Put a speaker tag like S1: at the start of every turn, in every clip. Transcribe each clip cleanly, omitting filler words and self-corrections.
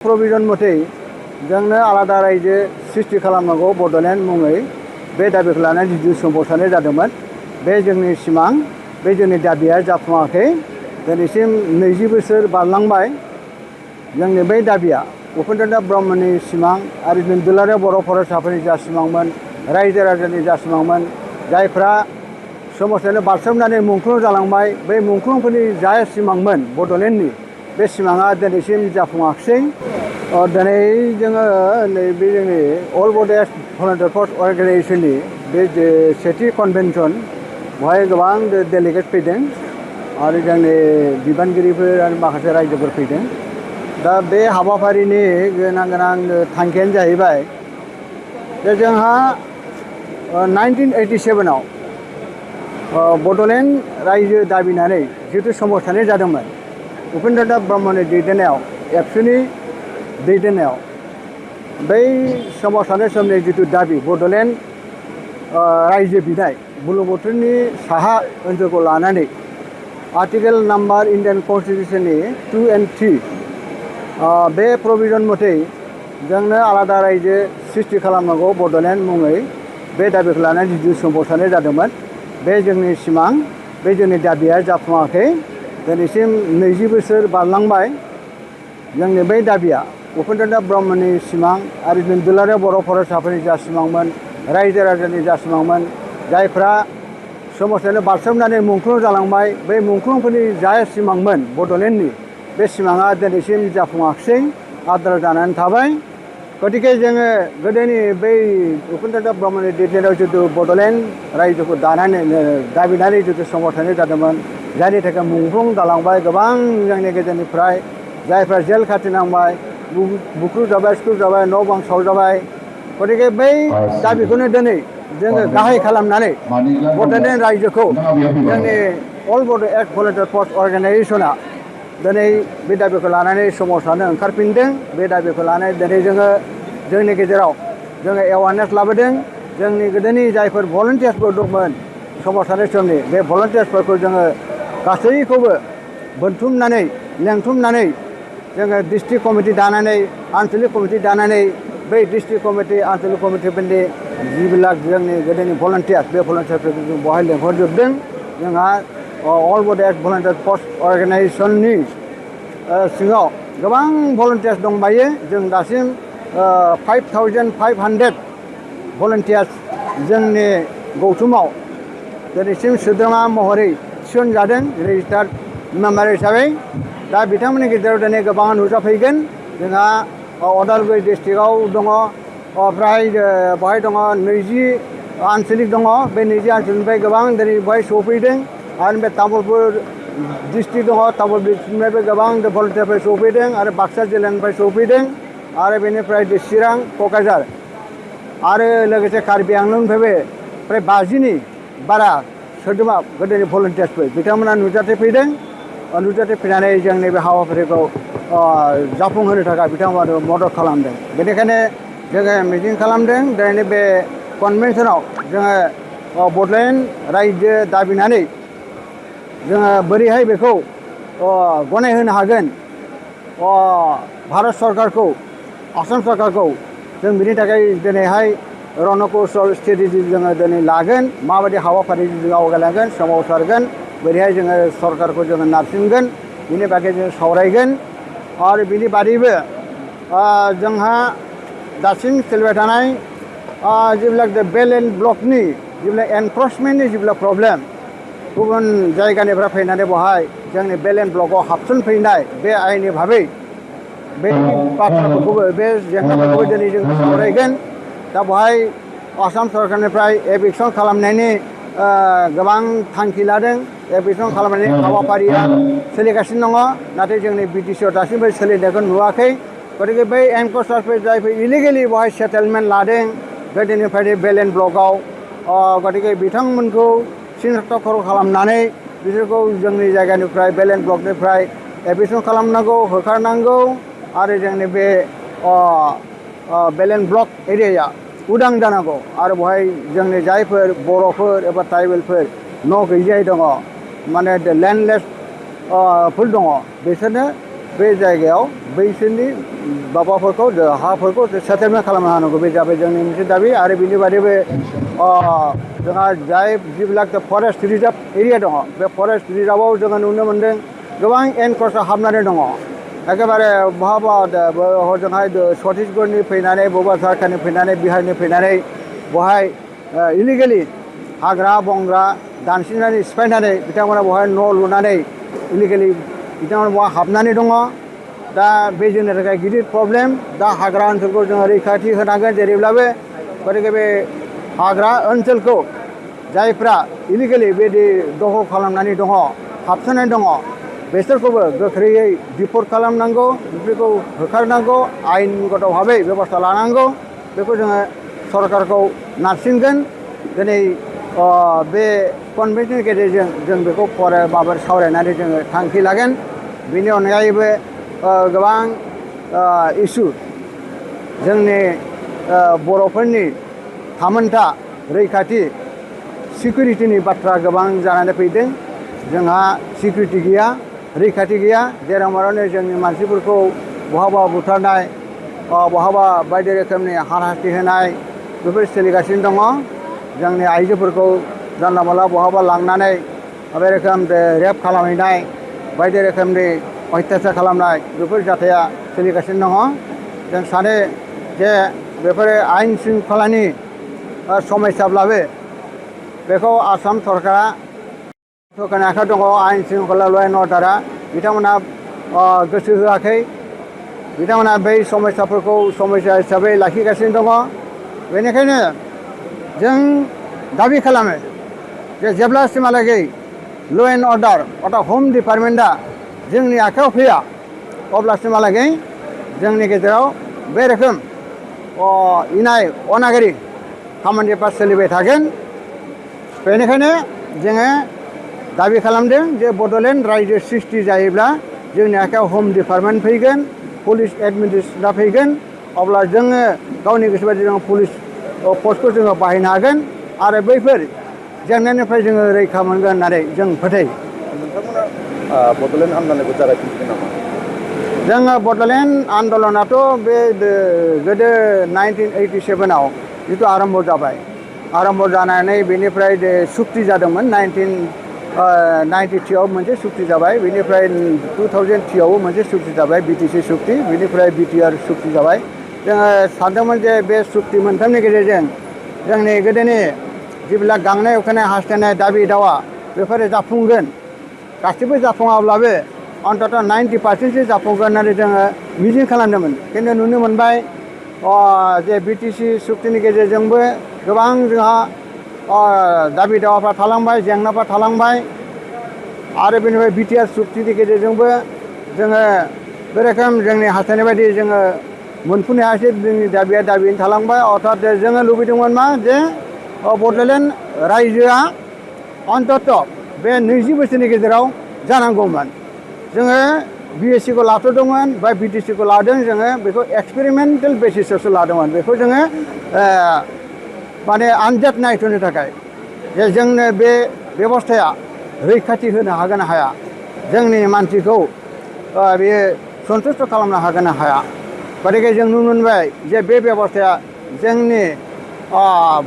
S1: Provision मथे जोंनो आलादा रायजो सृष्टि खालामनांगौ बड'लेण्ड मुङै बे दाबिखौ लानानै जिदु सोमावसारनाय जादोंमोन। बे जोंनि सिमां, बे जोंनि दाबिया जाफुङाखै। दिनैसिम 20 बोसोर बारलांबाय। जोंनि बै दाबिया उपेन्द्रनाथ ब्रह्मनि सिमां आरो जोंनि दुलाराय बर' फरायसाफोरनि जा सिमांमोन, रायजो राजानि जा सिमांमोन, जायफ्रा सोमावसारनाय बारसोमनानै मुंख्लं जालांबाय, बै मुंख्लंफोरनि जा सिमांमोन बड'लेण्डनि, बे सिमाङा दिनैसिम जाफुङाखिसै। दिनै जोङो नैबे जोंनि अल बड' भलुन्टियार फर्स अर्गेनाइजेशननि बे सेथि कनभेनसन, बेवहाय गोबां डेलिगेट फैदों आरो जोंनि बिबानगिरिफोर आरो माखासे रायजोफोर फैदों। दा बे हाबाफारिनि गोनां थांखियानो जाहैबाय जे जोंहा 1987आव बड'लेण्ड रायजो दाबिनानै जिथु सोमावसारनाय जादोंमोन उपेन्द्रनाथ ब्रह्मनि दैदेननायाव, एबसुनि दैदेननायाव, बै सोमावसारनाय समनि जिथु दाबि बड'लेण्ड रायजो बिनाय बुरलुंबुथुरनि साहा ओनसोलखौ लानानै आर्टिकेल नाम्बार इन्डियान कन्स्टिटिउसननि 2 and 3 बे प्रभिजन मथे जोंनो आलादा रायजो सृष्टि खालामनांगौ बड'लेण्ड मुङै बे दाबिखौ लानानै जिदु सोमावसारनाय जादोंमोन। बे जोंनि सिमां, बे जोंनि दाबिया जाफुङाखै। दिनैसिम 20 बोसोर बारलांबाय। जोंनि बै दाबिया उपेन्द्रनाथ ब्रह्मनि सिमां आरो जोंनि दुलाराय बर' फरायसाफोरनि जा सिमांमोन, रायजो राजानि जा सिमांमोन, जायफ्रा सोमावसारनाय बारसोमनानै मुंख्लं जालांबाय, बै मुंख्लंफोरनि जा सिमांमोन बड'लेण्डनि, बे सिमाङा दिनैसिम जाफुङाखिसै, आद्रा जानानै थाबाय। गतिके जोङो गोदोनि बै उपेन्द्रनाथ ब्रह्मनि दैदेननायाव जिथु बड'लेण्ड रायजोखौ दाबिनानै जिथु सोमावसारनाय जादोंमोन, जायनि थाखाय मुंख्लं जालांबाय गोबां जोंनि गेजेरनिफ्राय, जायफ्रा जेल खाथिनांबाय, बुख्रुबजाबाय, सुख्रुबजाबाय, न' बां सावजाबाय। गतिके बै दाबिखौनो दिनै जोङो गाहाय खालामनानै बड'लेण्ड रायजोखौ जोंनि अल बड' भलुन्टियार फर्स अर्गेनाइजेशना दिनै बे दाबिखौ लानानै सोमावसारनो ओंखारफिनदों। बे दाबिखौ लानानै दिनै जोङो जोंनि गेजेराव जोङो एवारनेस लाबोदों। जोंनि गोदोनि जायफोर भलुन्टियार्सफोर दंमोन सोमावसारनाय समनि, बे भलुन्टियार्सफोरखौ जोङो गासैखौबो बोनथुमनानै लेंथुमनानै जोङो डिस्ट्रिक्ट कमिटि दानानै, आनसलिक कमिटि दानानै, बै डिस्ट्रिक्ट कमिटि, आनसलिक कमिटिफोरनि जिबिलाक जोंनि गोदोनि भलुन्टियार्स, बे भलुन्टियार्सफोरखौ जों बेवहाय लेंहरजोबदों। जोंहा अल बड' भलुन्टियार फर्स अर्गेनाइजेशननि सिङाव गोबां भलुन्टियार्स दंबायो। जों दासिम 5500 भलुन्टियार्स जोंनि गौथुमाव दिनैसिम सोद्रोमा महरै थिसनजादों रेजिस्टार्ड मेम्बार हिसाबै। दा बिथांमोननि गेजेराव दिनै गोबां नुजाफैगोन। जोंहा उदालगुरि डिस्ट्रिक्टआव दङ, ओमफ्राय बेवहाय दङ 20 आनसलिक दङ। बे 20 आनसलिकनिफ्राय गोबां दिनै बेवहाय सफैदों। आरो बे तामुलपुर डिस्ट्रिक्ट दङ, तामुलपुर डिस्ट्रिक्टनिफ्रायबो गोबां भलुन्टियारफोर सफैदों आरो बाक्सा जिल्लानिफ्राय सफैदों। आरो बेनिफ्राय चिरां, क'क्राझार आरो लोगोसे कार्बि आंलंनिफ्रायबो फ्राय 50नि बारा सोद्रोमा गोदोनि भलुन्टियार्सफोर बिथांमोना नुजाथिफैदों। नुजाथिफैनानै जोंनि बे हाबाफारिखौ जाफुंहोनो थाखाय बिथांमोना मदद खालामदों। बेनिखायनो जोङो मिजिं खालामदों दिनैनि बे कनभेनसनाव जोङो बड'लेण्ड रायजो दाबिनानै जोङो बोरैहाय बेखौ गनायहोनो हागोन भारत सरकारखौ, आसाम सरकारखौ। जों बिनि थाखाय दिनैहाय रनकौशल स्ट्रेटेजि जोङो दिनै लागोन। माबायदि हाबाफारि जों आवगायलांगोन, सोमावसारगोन, बोरैहाय जोङो सरकारखौ जोङो नारसिनगोन, बिनि बागै जों सावरायगोन। आरो बिनि बादैबो जोंहा दासिम सोलिबाय थानाय जेब्लाक बेल एन्ड ब्लकनि जेब्ला एनफर्समेन्टनि जेब्ला प्रब्लेम, गुबुन जायगानिफ्राय फैनानै बेवहाय जोंनि बेल एन्ड ब्लकआव हाबसनफैनाय बे आयेननि भाबै बे बाथ्राफोरखौबो, बे जेंनाफोरखौबो दिनै जों सावरायगोन। दा बेवहाय आसाम सरकारनिफ्राय एभिक्सन खालामनायनि गोबां थांखि लादों। एभिक्सन खालामनायनि हाबाफारिया सोलिगासिनो दङ, नाथाय जोंनि बिटिसिआव दासिमबो सोलिनायखौ नुवाखै। गतिके बै एनक'सारफोर जायफोर इलिगेलि बेवहाय सेटेलमेन्ट लादों गोदोनिफ्रायनो बेल एन्ड ब्लकआव, गतिके बिथांमोनखौ सिनाक्त खालामनानै बिसोरखौ जोंनि जायगानिफ्राय बेल एन्ड ब्लकनिफ्राय एभिक्सन खालामनांगौ, होखारनांगौ। आरो जोंनि बे बेल एन्ड ब्लक एरियाया उदां जानांगौ। आरो बेवहाय जोंनि जायफोर बर'फोर एबा ट्राइबेलफोर न' गैजायै दङ, माने लेन्डलेस फोर दङ, बिसोरनो बे जायगायाव बैसोरनि माबाफोरखौ हाफोरखौ सेटेलमेन्ट खालामनो हानांगौ बे जाबाय जोंनि मोनसे दाबि आरो बिनि बादैबो जोंहा जाय जिबिलाक फरेस्ट रिजार्भ एरिया दङ बे फरेस्ट रिजार्भआव जोङो नुनो मोन्दों गोबां एनक्रचआ हाबनानै दङ एखेबारे बहाबा हजोंहाय छत्तीसगढ़नि फैनानै बबेबा झारखन्डनि फैनानै बिहारनि फैनानै बहाय इलिगेलि हाग्रा बंग्रा दानस्रिनानै सिफायनानै बिथांमोना बहाय न' लुनानै इलिगेलि बिथांमोना बहा हाबनानै दङ दा बे जोंनि थाखाय गिदिर प्रब्लेम दा हाग्रा ओनसोलखौ जोङो रैखाथि होनांगोन जेरैब्लाबो गतिके बे हाग्रा ओनसोलखौ जायफ्रा इलिगेलि बेदि दखल खालामनानै दङ हाबसोनानै दङ बेसोरखौबो गोख्रैयै दिपर्ट खालामनांगौ बेफोरखौ होखारनांगौ आयेनगत भाबै बेबस्था लानांगौ बेखौ जोङो सरकारखौ नारसिनगोन दिनै बे कनभेन्सननि गेजेरजों जों बेखौ सावरायनानै जोङो थांखि लागोन बेनि अनगायैबो गोबां इसु जोंनि बर'फोरनि थामोनथा रैखाथि सिकिउरिटिनि बाथ्रा गोबां जानानै फैदों जोंहा सिकिउरिटि गैया रैखाथि गैया जेराव मेरावनो जोंनि मानसिफोरखौ बहाबा बुथारनाय बहाबा बायदि रोखोमनि हाराहास्ति होनाय बेफोर सोलिगासिनो दङ जोंनि आइजोफोरखौ जानला मोनला बहाबा लांनानै बे रोखोम रेप खालामहैनाय बायदि रोखोमनि अयथासार खालामनाय बेफोर जाथाया सोलिगासिनो दङ जों सानो जे बेफोरो आयेन शृंखलानि समस्याब्लाबो बेखौ आसाम सरकारा सरकारनि आखायाव दङ आयेन शृंखला ल' एन्ड अर्डारा बिथांमोना गोसो होआखै बिथांमोना बै समस्याफोरखौ समस्या हिसाबै लाखिगासिनो दङ बेनिखायनो जों दाबि खालामो जे जेब्लासिमहालागै ल' एन्ड अर्डार अर्थात हम डिपार्टमेन्टआ जोंनि आखायाव फैया अब्लासिमहालागै जोंनि गेजेराव बे रोखोम इनाय अनागारि खामानिफ्रा सोलिबाय थागोन बेनिखायनो जोङो दाबि खालामदों जे बड'लेण्ड रायजो सृष्टि जायोब्ला जोंनि आखायाव हम डिपार्टमेन्ट फैगोन पुलिस एडमिनिस्ट्रेसना फैगोन अब्ला जोङो गावनि गोसोबायदि जोङो पुलिस पस्टखौ जोङो बाहायनो हागोन आरो बैफोर जेंनानिफ्राय जोङो रैखा मोनगोन होननानै जों फोथायो
S2: नोंथांमोना बड'लेण्ड आन्दलनखौ जागायफिनगोन नामा
S1: जोङो बड'लेण्ड आन्दलनाथ' बे गोदो 1987आव जिथु आरम्भ जाबाय आरम्भ जानानै बेनिफ्राय सुक्ति जादोंमोन 1993आव मोनसे सुक्ति जाबाय बेनिफ्राय 2003आवबो मोनसे सुक्ति जाबाय बिटिसि सुक्ति बेनिफ्राय बिटिआर सुक्ति जाबाय जोङो सानदोंमोन जे बे सुक्ति मोनथामनि गेजेरजों जोंनि गोदोनि जिबिलाक गांनाय उखैनाय हास्थायनाय दाबि दावा बेफोरो जाफुंगोन गासिबो जाफुङाब्लाबो अन्तत 90% जाफुंगोन होननानै जोङो मिजिं खालामदोंमोन खिन्थु नुनो मोनबाय जे बिटिसि सुक्तिनि गेजेरजोंबो गोबां जोंहा दाबि दावाफ्रा थालांबाय जेंनाफ्रा थालांबाय आरो बेनिफ्राय बिटिआर सुक्तिनि गेजेरजोंबो जोङो बे रोखोम जोंनि हास्थायनाय बायदि जोङो मोनफुंनो हायासै जोंनि दाबिया दाबियैनो थालांबाय अर्थात जोङो लुबैदोंमोन मा जे बड'लेण्ड रायजोआ अन्तत बे 20 बोसोरनि गेजेराव जानांगौमोन जोङो बिएससिखौ लाथ'दोंमोन बा बिटिसिखौ लादों जोङो बेखौ एक्सपेरिमेन्टेल बेसिसआवसो लादोंमोन बेखौ जोङो माने आनजाद नायथ'नो थाखाय जे जोंनो बे बेबस्थाया रैखाथि होनो हागोन ना हाया जोंनि मानसिखौ बेयो सन्तुष्ट खालामनो हागोन ना हाया गतिके जों नुनो मोनबाय जे बे बेबस्थाया जोंनि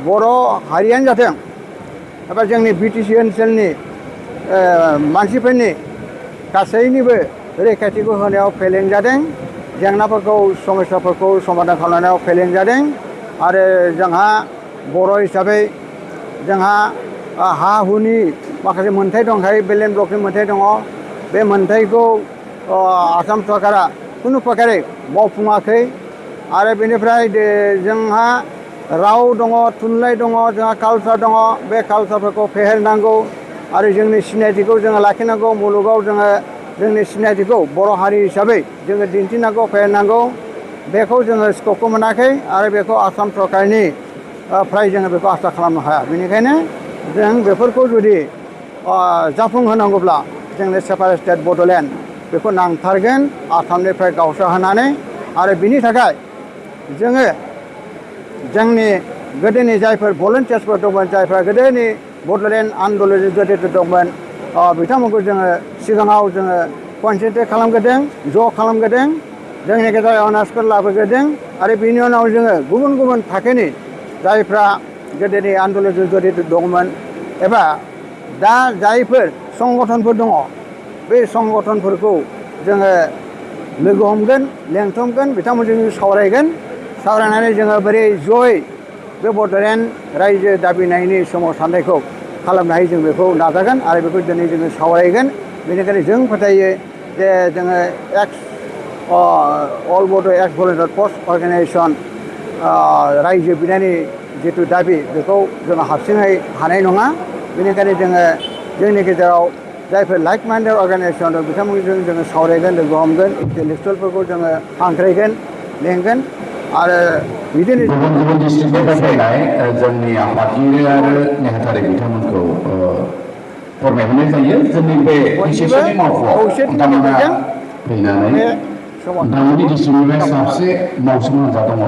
S1: बर' हारियानो जाथों एबा जोंनि बिटिसि ओनसोलनि मानसिफोरनि गासैनिबो रैखाथिखौ होनायाव फेलें जादों जेंनाफोरखौ समस्याफोरखौ समाधान खालामनायाव फेलें जादों आरो जोंहा बर' हिसाबै जोंहा हा हुनि माखासे मोन्थाय दंखायो बेलेन्ड ब्लकनि मोन्थाय दङ बे मोन्थायखौ आसाम सरकारा खुनु प्रकारै मावफुङाखै आरो बेनिफ्राय जोंहा राव दङ थुनलाइ दङ जोंहा कालचार दङ बे कालचारफोरखौ फेहेरनांगौ आरो जोंनि सिनायथिखौ जोङो लाखिनांगौ मुलुगाव जोङो जोंनि सिनायथिखौ बर' हारि हिसाबै जोङो दिन्थिनांगौ फेहेरनांगौ बेखौ जोङो स्कपखौ मोनाखै आरो बेखौ आसाम सरकारनि फ्राय जोङो बेखौ आसा खालामनो हाया बेनिखायनो जों बेफोरखौ जुदि जाफुंहोनांगौब्ला जोंनि सेपारेट स्टेट बड'लेण्ड बेखौ नांथारगोन आसामनिफ्राय गावस्राहोनानै आरो बिनि थाखाय जोङो जोंनि गोदोनि जायफोर भलुन्टियार्सफोर दंमोन जायफ्रा गोदोनि बड'लेण्ड आन्दलनजों जड़ित दंमोन बिथांमोनखौ जोङो सिगाङाव जोङो कनसेन्ट्रेट खालामग्रोदों ज' खालामग्रोदों जोंनि गेजेराव एवारनेसखौ लाबोग्रोदों आरो बिनि उनाव जोङो गुबुन गुबुन थाखोनि जायफ्रा गोदोनि आन्दलनजों जड़ित दंमोन एबा दा जायफोर संगठनफोर दङ बे संगठनफोरखौ जोङो लोगो हमगोन लेंथुमगोन बिथांमोनजों सावरायगोन सावरायनानै जोङो बोरै जयै बे बड'लेण्ड रायजो दाबिनायनि सोमावसारनायखौ खालामनो हायो जों बेखौ नाजागोन आरो बेखौ दिनै जोङो सावरायगोन बेनिखायनो जों फोथायो जे जोङो अल बड' एक्स भलुन्टियार फर्स अर्गानाइजेसन रायजो बिनायनि जिथु दाबि बेखौ जोङो हारसिङै हानाय नङा बेनिखायनो जोङो जोंनि गेजेराव जायफोर लाइक माइन्डेड अर्गानाइजेसन दं बिथांमोनजों जोङो सावरायगोन लोगो हमगोन इन्टेलेक्सुयेलफोरखौ जोङो हांख्रायगोन लेंगोन आरो बिदिनो
S3: गुबुन गुबुन डिस्ट्रिक्टनिफ्राय फैनाय जोंनि आफादगिरि आरो नेहाथारि बिथांमोनखौ फोरमायहरनाय जायो जोंनि बे
S1: बयनिबो
S3: बिसिसनि मावख'आव
S1: खौसेथिनि
S3: नोंथांमोना
S1: गेजेरजों
S3: फैनानै
S1: बे
S3: नोंथांमोननि डिस्ट्रिक्टनिफ्राय साबसे मावसोम हान्जा दङ